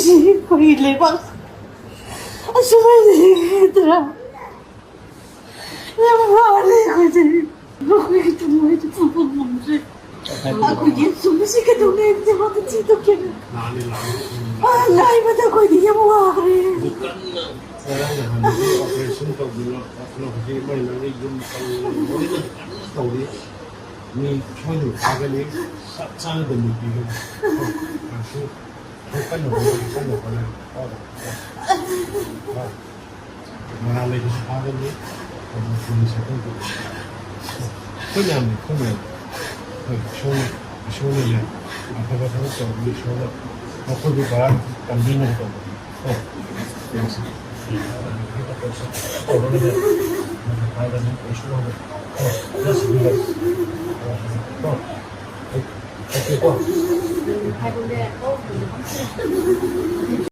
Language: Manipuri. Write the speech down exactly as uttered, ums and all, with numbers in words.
ꯑꯩꯈꯣꯏ ꯂꯩꯕꯥꯛ ꯑꯁꯨꯃꯥꯏꯅ ꯍꯤꯡꯒꯗ꯭ꯔꯥ? ꯌꯥꯝ ꯋꯥꯔꯦ ꯑꯩꯈꯣꯏꯁꯦ꯫ ꯑꯩꯈꯣꯏꯒꯤ ꯊꯃꯣꯏꯗ ꯄꯨꯕ ꯉꯝꯗ꯭ꯔꯦ꯫ ꯑꯩꯈꯣꯏꯒꯤ ꯑꯆꯨꯝꯕꯁꯤ ꯀꯩꯗꯧꯉꯩ ꯃꯥꯗ ꯊꯤꯗꯣꯛꯀꯦꯅ ꯉꯥꯏꯕꯗ ꯑꯩꯈꯣꯏꯗꯤ ꯌꯥꯝ ꯋꯥꯈ꯭ꯔꯦ꯫ ꯉꯔꯥꯡ ꯅꯍꯥꯟ ꯑꯣꯄꯔꯦꯁꯟ ꯇꯧꯗꯅ ꯈꯣꯠꯇꯅ ꯍꯧꯖꯤꯛ ꯃꯣꯏ ꯃꯣꯏꯒꯤ ꯌꯨꯝ ꯇꯧꯔꯤ, ꯂꯣꯏꯅ ꯀꯟꯅ ꯇꯧꯔꯤ꯫ ꯃꯤ ꯁꯣꯏꯗꯅ ꯐꯥꯒꯅꯤ, ꯆꯞ ꯆꯥꯅ ꯗꯟꯗꯤ ꯄꯤꯒꯅꯤ꯫ ꯀꯩꯁꯨ ꯑꯩꯈꯣꯏ ꯀꯟꯅ ꯍꯣꯠꯅꯔꯤ, ꯀꯟꯅ ꯍꯣꯠꯅꯔꯤ꯫ ꯃꯉꯥꯜ ꯂꯩꯕꯁꯨ ꯐꯥꯒꯅꯤ꯫ ꯑꯩꯈꯣꯏ ꯃꯌꯥꯝꯅꯤ, ꯑꯩꯈꯣꯏ ꯃꯌꯥꯝ꯫ ꯑꯩꯈꯣꯏ ꯏꯁꯣꯔꯅ, ꯏꯁꯣꯔꯅꯅꯦ, ꯑꯐꯕ ꯊꯕꯛ ꯇꯧꯔꯗꯤ ꯏꯁꯣꯔꯅ ꯃꯈꯣꯏꯕꯨ ꯕꯔꯥ ꯀꯟꯕꯤꯅꯕ ꯇꯧꯕꯅꯤ꯫ ꯀꯣ? ꯇꯧꯔꯒꯅꯦ, ꯐꯥꯒꯅꯤ, ꯀꯩꯁꯨ ꯇꯧꯔꯣꯏ꯫ ꯀꯣ? Just relax. ꯀꯣ? Okay, ꯀꯣ?